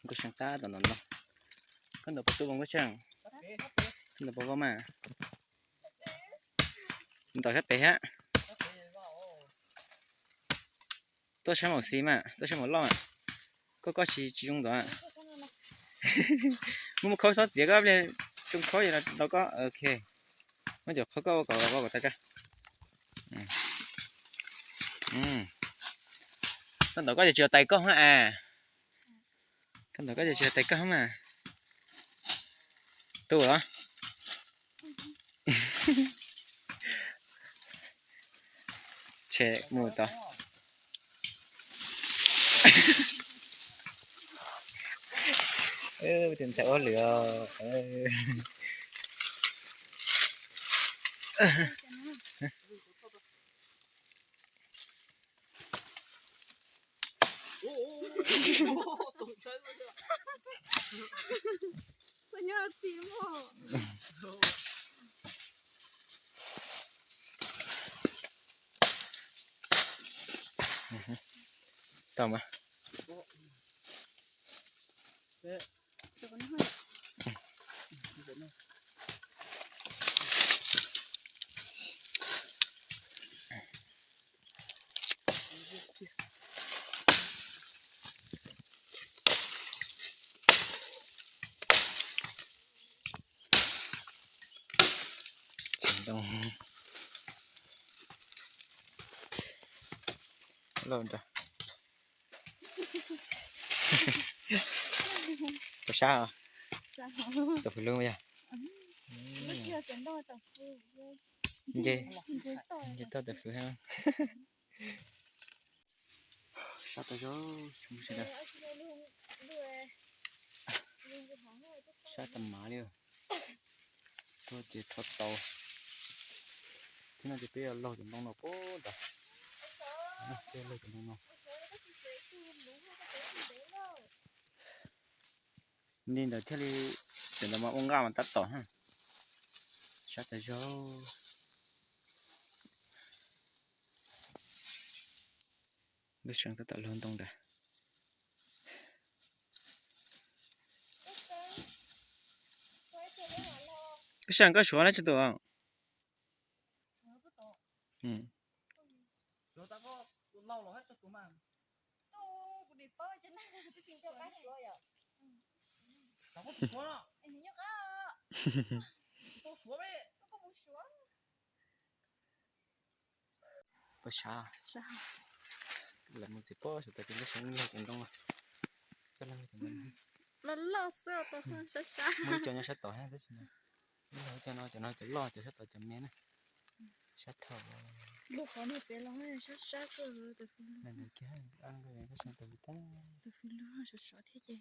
Koj seev tab tom ntawm no. Koj ntawm puas tu los koj seev? Koj ntawm puas vau mas? Ntawm sab pem thiab. Tuaj sab maum xis mas, tuaj sab maum loj mas. Koj koj tsis tsis zoo ntawd. Muab muab khawb xob txiav koj pliag, tsoo khawb yog rau koj, ok. Muab cov khawb koj ua kom ua kom tas koj. Koj ntawm koj ces tsis tais koj hab as. Koj ntawm koj ces tsis tais koj hab mas. Tu los. Tshem mus tod. Tus ntxhais ua lwm os. Tau mas. Txiv ntoo loj nrag. Tau sab os. Tau fws lub yog. Nce, nce tau tau fws. Sab tas zog, tsis muaj sawv daws. Sab tas mav li. Tuaj ces rho tau. Thiab no ces peb yuav laug cov ntoo no puag nrad. Peb laug cov ntoo no. Li ntawd thiaj li, cov ntawd mas ua nqaj mas tab tom. Sab tas zog. Lub seem tab tom laug ntoo ntawd. Koj seem koj suav dab tsi tus? Pab sab, lawv mus txiv pob suav tas ces lub seem laug cov ntoo. Koj laug cov ntoo, loj loj xwb, sab sab. Muaj ib co nyob sab tod thiab tab sis, lub laug cov no, cov no cov loj, cov sab tod cov me na. Sab dhau. Lub qhov no pem los sab sab xwb, tus fws lub, tus fws lub sov sov thiab ces.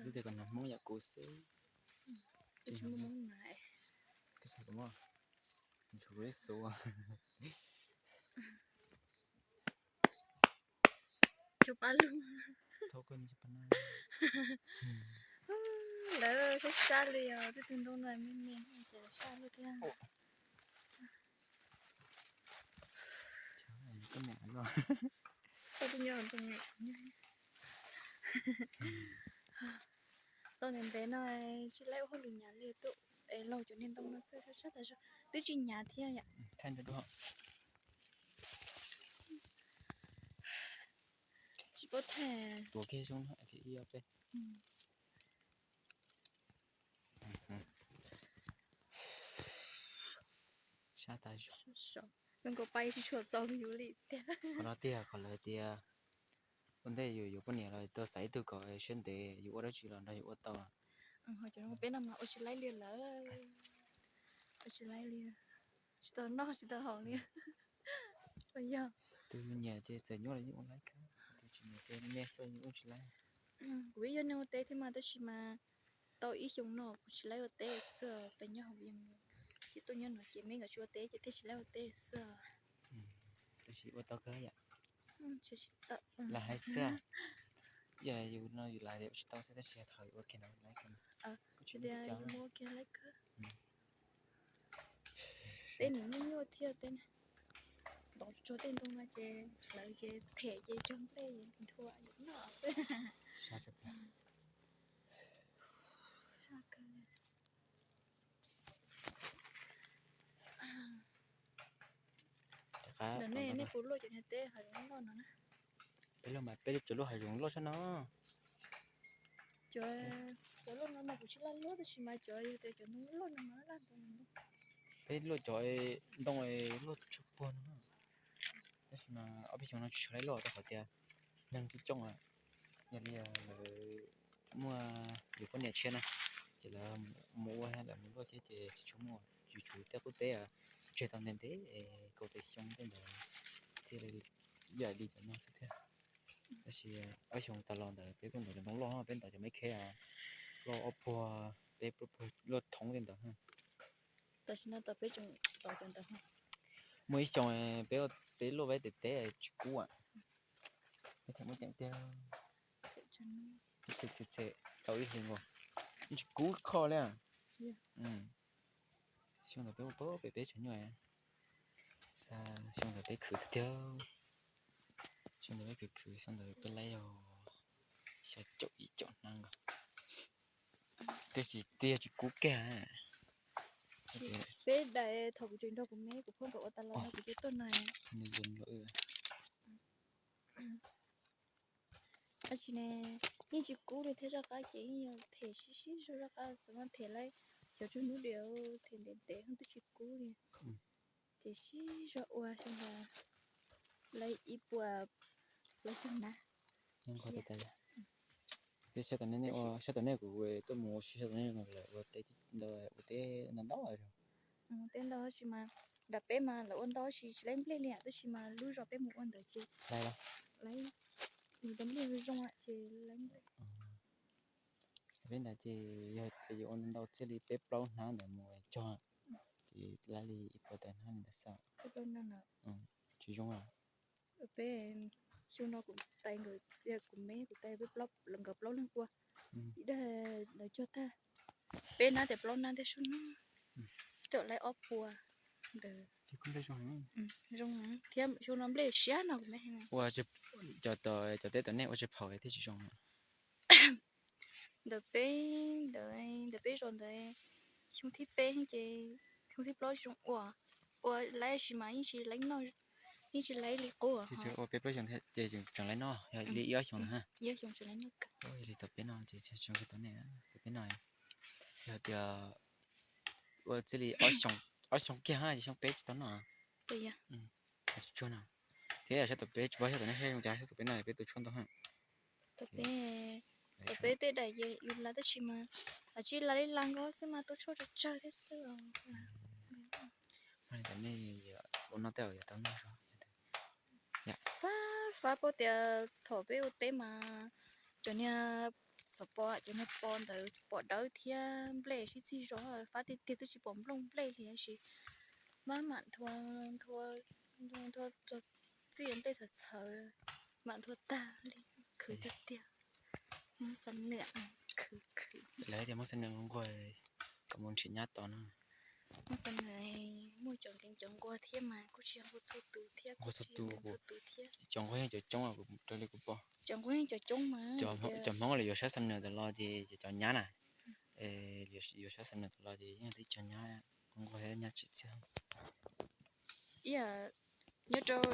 Kuv tias kom nag Hmoob yam kuv xwb. Cov pab lug. Lawv sab sab li os, tej tug ntoo ntawd me me ces sab lug thiab. Tau ntev ntev no tsis laib ua hauj lwm nyav li, tuaj es laug cov niag ntoo no xwb, sab sab tas zog, twb tsis nyav thiab yom. Tsis paub thaij. Tuav kiag zoo no, ib ob peb. Sab tas zog. Zoo nkaus pais tsis tshua txaus yus li tiag. Qhov no tiag, qhov lawv tias ua ntej yus yuav poj niam los tau xaiv ib tug kom siab ntev, yus ua dab tsi los nrog yus ua tau. Cov peb no mas ua tsis laib li lawm, ua tsis laib li, tsis tau noj tsis tau haus li. Yog tus nyiam ces txawm nyuaj los yeej ua laib kawg, tus tsis nyiam ces me xwb yeej ua tsis laib. Kuv ib yog neeg ua teb thiab mas tab sis mas tau ib xyoos no kuv tsis laib ua teb xwb, pes nyob hauv Vias ces tuaj nyob no ces me nkawd tsis ua teb ces thiaj tsis laib ua teb xwb. Tab sis ua tau kawg yom. Lam hais xwb, yog yus no yus lam ua tsis tau xwb tab sis yog thaum yus ua kiag no laib kawg. Tias yus muab kiag laib khawb. Teb nim nyuaj nyuaj thiab teb na. Ntaus tsuag tej ntoo no ces hlawv ces them ces cog nplej nrhua noj xwb. Sab kawg. Ntawm nej, nej puas luaj cov niag teb hav zoov loj no na? Peb luaj mas peb cov luaj hav zoov loj sab no. Cov, cov luaj no mas kuv tsis laj luaj tab sis mas cov yog tias cov ntoo loj no mas laj ntau. Peb luaj cov ntoo luaj tsuag puag no. Tab sis mas ob peb xyoo no tsis tshua laj luaj rau qhov tias neeg coob coob, yog li lawv muaj yus poj niam tshiab na, ces lawv mus ua lawv mus luaj thiab ces tsis tshua muaj, yus tshuav tej qub teb tseg tau ntev ntev kaum tawm xyoo tej ntawd thiaj li yam li cov no xwb thiab. Tab sis ob xyoo tas los ntawd peb kuj ntawd cov ntoo loj, peb ntawd cov me kheb loj ob puag, peb pluag puag luaj thoob tej ntawd. Tam sim no peb tseem ntawd. Muaj ib xyoo peb, peb luaj peb tes teb tsis kub, peb tham muaj ceem tiag, txhem txhem tau ib hlis nkaus, tsis kub kho li. Xyoo ntawd peb ua peb peb tshav nyuaj, xyoo ntawd peb khwv tiag, xyoo ntawd peb khwv khwv, xyoo ntawd peb laib yog xya caum ib caum hnab nkaus, tiam sis twb yog tsis kub kiag. Peb daim thaum kuv tseem nrog kuv me kuv phooj ywg ua tas los no kuv twb tuaj no. Tab sis ne, yeej tsis kub li thiab, zaj qab ces yeej yog them sib sib zog zaj qab, xav mas them laib xyov tsug hnub diam, them ntev ntev twb tsis kub li. Ces sib zog ua xyoo ntawd laib ib puas plaub caug hnab. Peb sab tom nej, sab tom nej kuv tuaj mus ua si sab tom nej lawv ua teb ntau ntau. Teb ntau tab sis mas nram peb mas lawv ua ntau tab sis tsis laib nplej li, tab sis mas lub zos peb mus ua ntawd ces laib, nws cov nplej zoo ces laib nplej. Peb ntawd ces yog tias yuav ua ntau ntau thiaj li peb plaub hnab ntawd mus cog, ces laib li ib puas tawm hnab li ntawd xwb. Tsis zoo. Peb xyoo no kuv tais nkawd, kuv me kuv tais peb nkawd plaub leeg ua, ib dag lawv cog tag, peb hnab tias plaub hnab thiab sub no, tam laib ob puas ntawd. Zoo thiab xyoo no nplej siab no kuv me. Ua cov, cov teb tom nej ua tsis phaum thiab tsis zoo. Ntawm peb, ntawm peb zos ntawd xyoo thib peb ces xyoo thib plaub tsis zoo ua, ua laib sis mas yeej tsis laib noj, yeej tsis laib li qub. Ua peb plaub xyoo thiab ces tseem laib noj, yog li ib ob xyoo na. Ib ob xyoo tseem laib noj kawg. Li tom peb no ces tseem tom nej, tom peb no yog tias ua txij li ob xyoo kiag ces xyoo peb tsis tau noj. Tsis tsuag no. Thiab yog sab tom peb tsis paub sab tom nej, sab zoo cas sab tom peb no peb tu tshuaj ntau. Tom peb, tom peb tej daim ces yus lav tab sis mas tsib lav li lav nkaus xwb mas tu tshuaj tsawg tsawg thiab xwb os. Mas nej ua noj tej uas yuav tau noj. Fab fab paub tias thaum peb ua teb mas cov niag xov pos, cov niag pos ntawd pos dawb thiab nplej sib txig zos fab tiag tiag twb tsis pom nplooj nplej li tab sis maj mam nthua, nthua, nthua txij nplej txhawv txhawv, mam nthua tag li, khwv tiag tiag. Muab xab nws khwv khwv. Lawv tias muab xab nws nquag kom mus nrhiav nyab tod no. Muab xab nws, muaj cov nkees cov nquag thiab mas kuj tsis nquag txhua tus thiab, nquag txhua tus thiab. Cov nquag yeej cov coob raws li kuv pom. Cov nquag yeej cov coob mas. Cov Hmoob lawv yuav sab xab nws tom los ces cov nyab na, yuav sab xab nws tom los ces yeej tib cov nyab, nquag thiab nyab tsim txiaj. Ib yam nyob rau,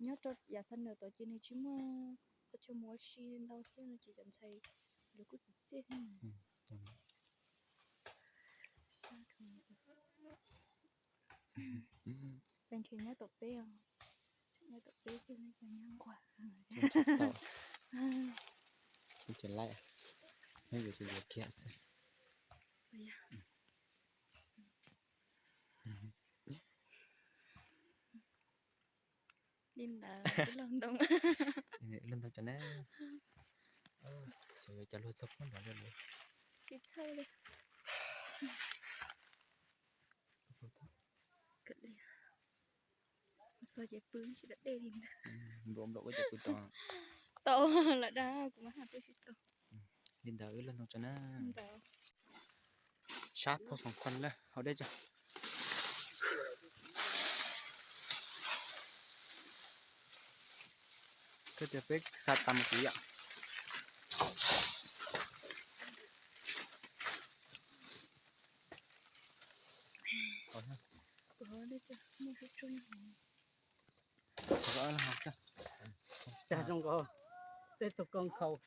nyob rau yav xab nws tod ces nws tsis muaj qhov chaw mus ua si ntau thiab no ces cov ntxhais lawv kuj tsim txiaj thiab. Pes nrhiav nyob tom peb os, nyob tom peb thiaj li cov nyab nquag. Tsis laib, nyob yuav ces yuav kiag xwb. Li ntawd, ib log ntoo, ib log ntoo tso na. Xyov yuav cas luag txog pub nrov li lawm. Tsis txhawj li. Txog ces pw tsis dab dej li ntawd. Npau npau ua ces pw tau. Tau lawm dab, kuv mas haj pw tsis tau. Li ntawd wb log ntoo tso na. Ntawd. Rab phauj xoom khuam lawm hauv dej tso. Koj tias peb xa tas mus tid yom. Cas zoo nkaus tej tug koob nkhaus.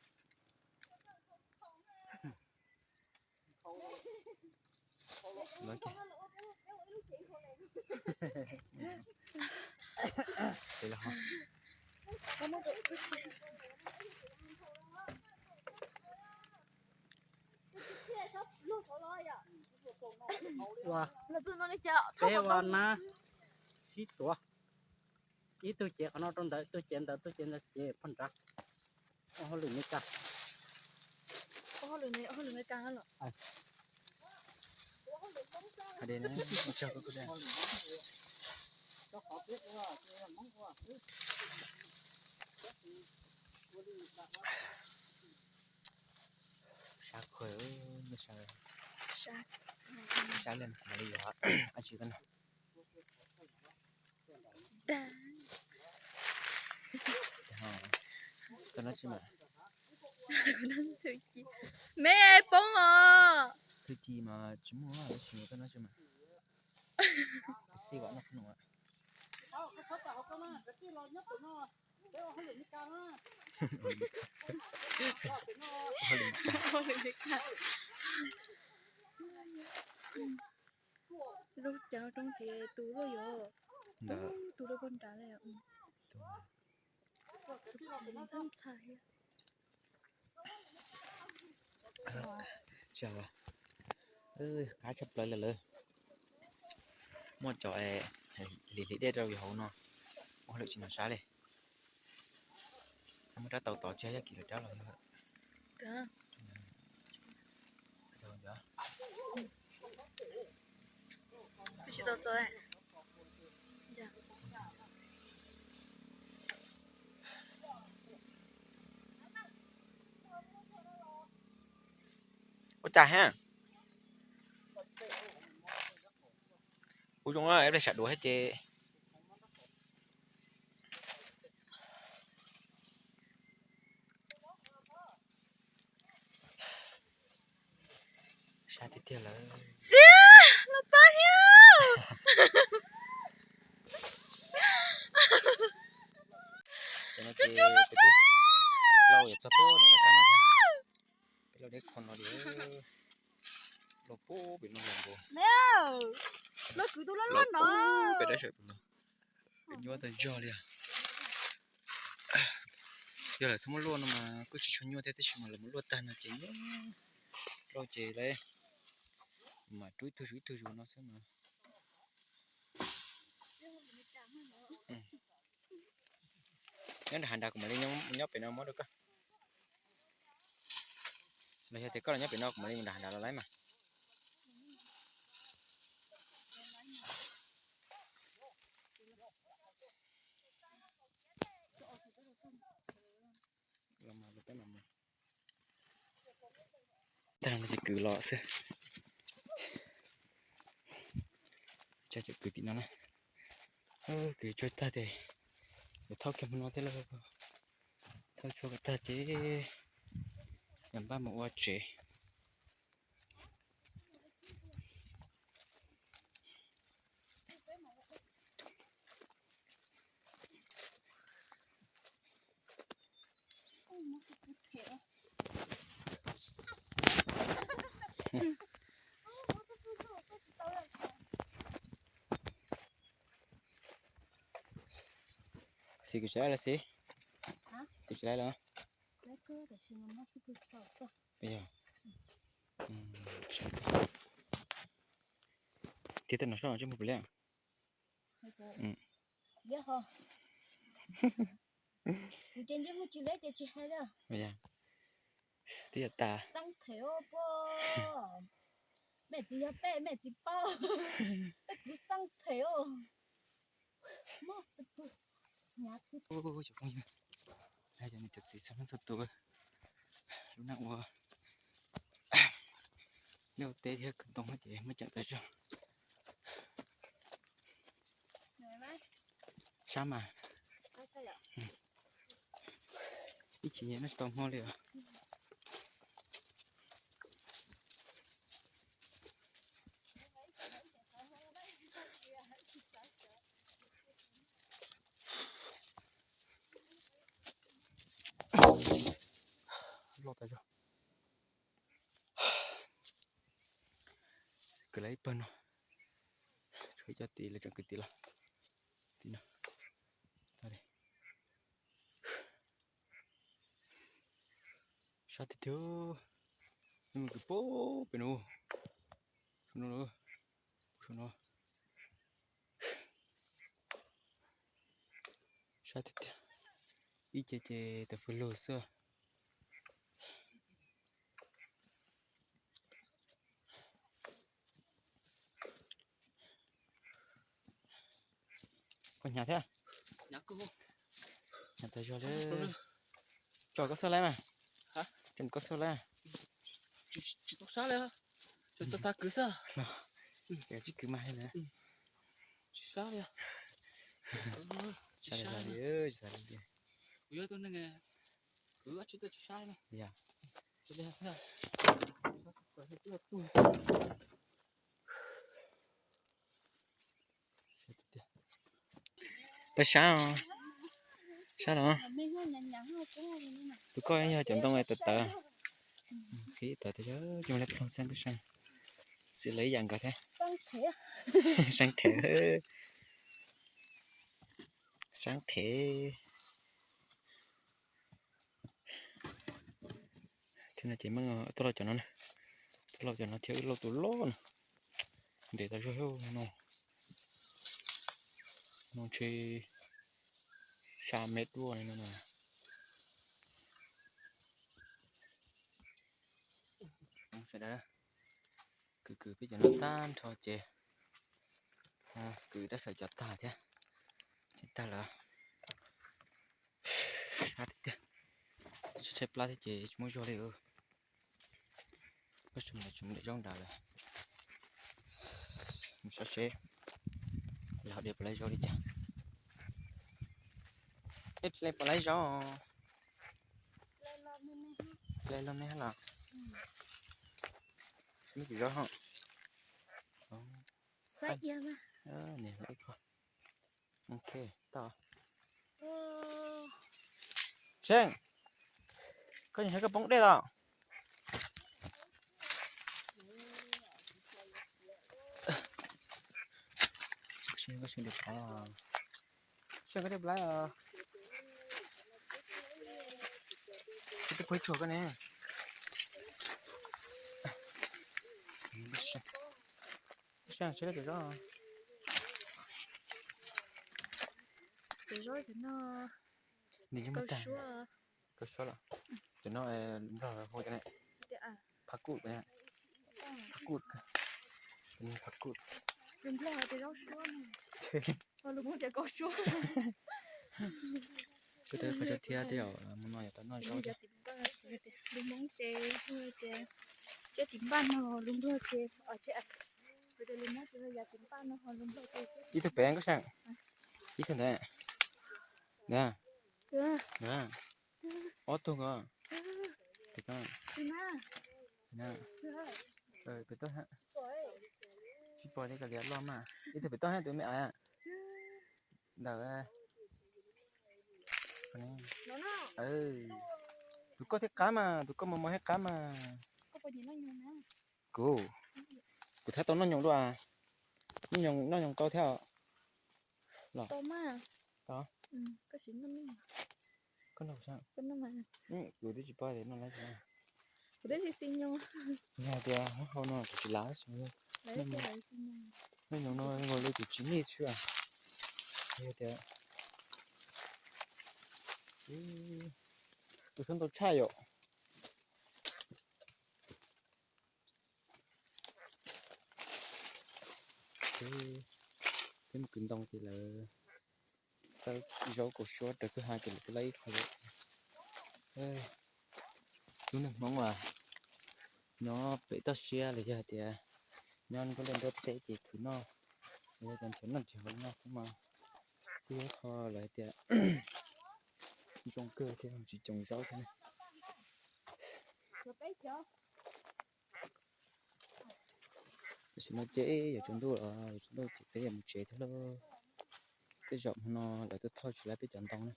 Ua, peb ua nab sib tuav, ib tug cev qhov no rau ntawd, ib tug cev ntawd, ib tug cev ntawd, cev phoj nrad. Ua hauj lwm Meskas. Sab khuav, sab, sab li no, mam li yuav dab tsi koj no. Koj noj tsi mas? Me poob os. Txuj ci mas tsis muaj, tab sis koj noj tsi mas? Xij vam noj qhov no. Lub cawv roob tias tus luaj yog, ntawd tus rau poj nrad li. Ntxhab ntxhab thiab. Qab tshaj plaws li lawm. Muaj cov hliv hliv dej rau yus hauv no, ua lawm tsis nov sab li. Muaj rab tau tod tsis yog kis lawm rab los yog. Tsis tau txo. Ua cas ha? Ua zoo ib pliag sam duav thiab ces. Sab tiag tiag lawm. Xib, los pab thiab. Cov no ces peb twb lauj yuav txog pem no lawm kab no thiab. Peb lauj deb qho no li, lauj pem no los nkaus. Lauj kwv tus lauj lauj no pem dab sawm pem no. Pem nyuaj tag zog li os. Yog lawv txhob muab luaj no mas kuj tsis tshua nyuaj thiab, tab sis mas lawv muab luaj tag no ces nyuaj. Lauj ces lawv mas rub ib tug zus ib tug zus no xwb mas. Nyob nram hav nrad kuv mam li nyob pem no muab rau koj. Los yog tias koj los nyob pem no kuv mam li nram hav nrad los laib mas. Tag no ces kwv los xwb. Tsa cov kwv tim no na. Kwv tsuag tag ces yuav thauj kiag mus no thiab lauj. Thauj tsuag tag ces yuav npaj mus ua tsev. Xis, kuv tsis laib los xis. Kuv tsis laib los. Yog. Tiag, tej no soj tsis muaj pes liab. Kuv ces ntsej muag tsis liab ces tsis hais li. Twb yog tas. Xeeb them os pog. Mej txiv yog peb, mej txiv paub. Peb kwv xeeb them os. Mog xwb pug. Cov phooj ywg, cov niam cov txiv txhua leej txhua tus, lub neej ua Ua teb thiab kwv ntoo ces muab coj tas zog. Sab mas. Ib chim nyob tsis tau hmo li os. Loj tas zog. Kwv lawv ib pawg no, tshuav ib co tim lawv tseem kwv tim los. Tim no. Sab tiag tiag. Mus kwv pem no. Saum no. Saum no. Sab tiag tiag. Ib ce ces tas fwj lug xwb. Koj hnyav thiab. Hnyav tas zog li. Tso koj xwb lawm mas. Tso koj xwb lawm. Tsis tau sab li. Tsis tau sab kwv xwb. Tsis kwv mas li na. Tsis sab li. Sab li, sab li. Kuv yog tus neeg kwv tsis tau tsis sab li. Yog. Pab sab os. Sab los. Tus koj yog cov ntoo tawv tawv. Qhib tawv tawv, coj mus lawv ploog xeeb koj seej. Xws lawv ib yam nkawd thiab. Seeb thev. Seeb thev. Thiab no ces muab tuaj loj cov no na. Tuaj loj cov no thiab wb loj tus loj no. Ntev tas zog no. No ntshe xya mev dua li no na. Sawv daws, kwv kwv peb cov no tag nrho ces kwv rab sawv cov tag thiab. Ces tag lawm. Sab tiag tiag. Tshaib plab thiab ces tsis muaj zog li. Peb sawv daws tsis mus de zaub nrad lawm. Mus saib seb lawv ho de puas laib zaub li cas. Ib ple puas laib zaub? Ple loj me hab los? Muaj cov zaub ho. Niam lawv ib qho. Ok, tau. Seej, koj nyiam koj poob dej los? Seej, koj dej plab os. Twb pub tsuag koj ne. Seej, tsis dej cov zaub. Cov zaub cov no. Nws yeej muaj tag. Kau suab los? Cov no nplog hu cov ne, phab kuj, phab kuj, phab kuj. Koj tau qhov tsav thiab tej zaum mus no yog tau noj zaub thiab. Lus Hmoob ces hu tias tsiab tim npaj no, lus nplog ces, ib tug pem koj Seej, ib tug ntawd, ntawd, ob tug ko, pem toj, pem toj, tsis pom li, kav liam loj mas, ib tug pem toj thiab tus me ais ntawd. Tus koj thiab qab mas, tus koj mos mos thiab qab mas. Kuv, kuv thiaj tau noj nyoos dua. Noj nyoos, noj nyoos tau thiab los? Tau. Koj noj, kuv twb tsis paub tias noj lawm. Yog tias hauv hauv no kuv tsis lav, noj nyoos no nkaus li kuv tsis nij xwb. Yog tias tus xub ntau tshaj yom. Peb mus kwv ntoo ces lawv txawb zaub kaus suab raws kwj ha ces lawv twb laib ib qho lawm. Lub neej Hmoob as, Nyob pem toj siab los yog hais tias nyob nruab liaj nruab teb ces khwv noj, los yog cov nrhiav noj nrhiav haus noj xwb mas kuj yog qho lawv hais tias zoo kawg thiab tsis coos zaub thiab na. Tam sim no ces yuav tsaus ntuj los, yuav tsaus ntuj ces peb yuav mus tsev thiab lauj. Tej zaum hmo no lawv twb thauj tsis laib peb cov ntoo na,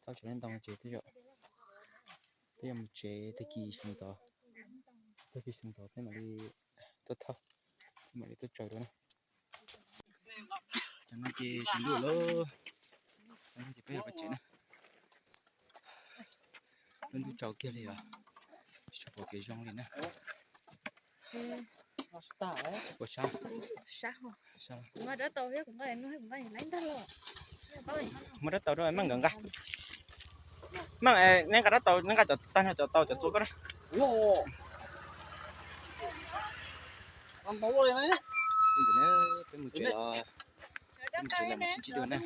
thauj tsis laib ntoo ces tej zaum peb yuav mus tsev, tag kis sawv ntxov, tag kis sawv ntxov peb mam li tuaj thauj, peb mam li tuaj tsaws dua na. Tam no ces tsaus ntuj lawm, tam no ces peb yuav pais tsev na. Lub ntuj tsaus kiag li os, tsis tshua pom kev zoo li na. Ua sab, muab rab tau rau meej nkawd nqa. Meej, neb nqa rab tau, neb nqa cov tag no, cov tau cov txua koj na. Peb mus tsev los, peb mus tsev los mus tsis ntsib dua na.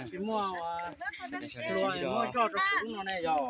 Tsis muaj hlua muaj zog rau kuv lub no ne yog.